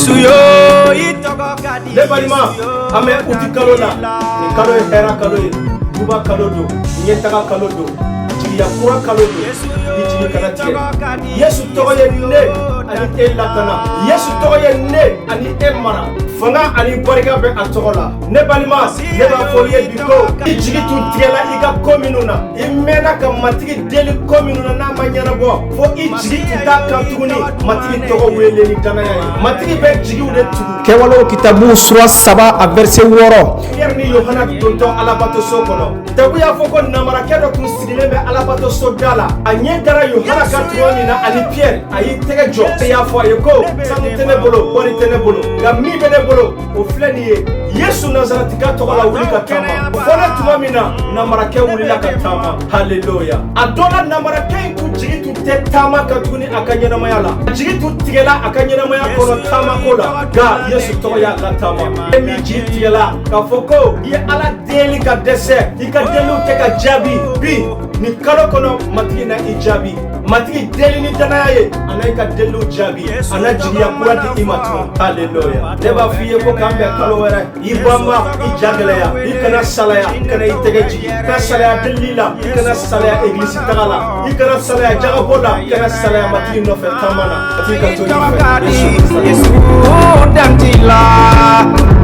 Yesu yo, i tɔgɔ ka di. Ne balima, an bɛ uti kalo la. Nin kalo ye hɛrɛ kalo ye, duba kalo don, ɲɛtaga kalo don, jigiya kura kalo don. I jigi kana tigɛ. Yesu tɔgɔ ye ne ani e lakana. Yesu tɔgɔ ye ne ani e mara. Fanga ani barika bɛ a tɔgɔ la. Ne balima, ne b'a fɔ i ye bi ko i jigi tun tigɛla i ka ko minnu na, i mɛnna ka Matigi deli ko minnu na, n'a ma ɲɛnabɔ, fo i jigi tun t'a kan tuguni. Matigi tɔgɔ wele ni danaya ye. Matigi bɛ jigiw de tugu. Kɛwalew kitabu sura 3, a verset 6. Pierre ni Yohana dontɔ alabatoso kɔnɔ, kitabu y'a fɔ ko namarakɛ dɔ tun sigilen bɛ alabatoso da la. A ɲɛ dara Yohana kan tuma min na ani Pierre, a y'i tɛgɛ jɔ. E y'a fɔ a ye ko sanu tɛ ne bolo, wari tɛ ne bolo, nka min bɛ ne bolo, o filɛ nin ye: Yesu Nazaratika tɔgɔ la, wuli ka taama. O fɔra tuma min na, namarakɛ wulila ka taama. Haleluya! A dɔ la, namarakɛ in tun jigi tun tɛ taama kan tuguni a ka ɲɛnamaya la. A jigi tun tigɛla a ka ɲɛnamaya kɔnɔ taamako la, nka Yesu tɔgɔ y'a la taama. E min jigi tigɛla k'a fɔ ko i ye Ala deli ka dɛsɛ, i ka deliw tɛ ka jaabi, bi nin kalo kɔnɔ, Matigi na i jaabi. Matigi deli ni danaya ye, a na i ka deliw jaabi, a na jigiya kura di i ma tun. Haleluya! Ne b'a fɔ i ye ko k'an bɛn kalo wɛrɛ. I banba, i ja gɛlɛya, i kana salaya, i kana i tɛgɛ jigi. I ka salaya delili la, i kana salaya egilisi taga la, i kana salaya jagabɔ la, i kana salaya Matigi nɔfɛ taama na. Matigi ka to i fɛ. Yesu. Yesu, dan t'i la.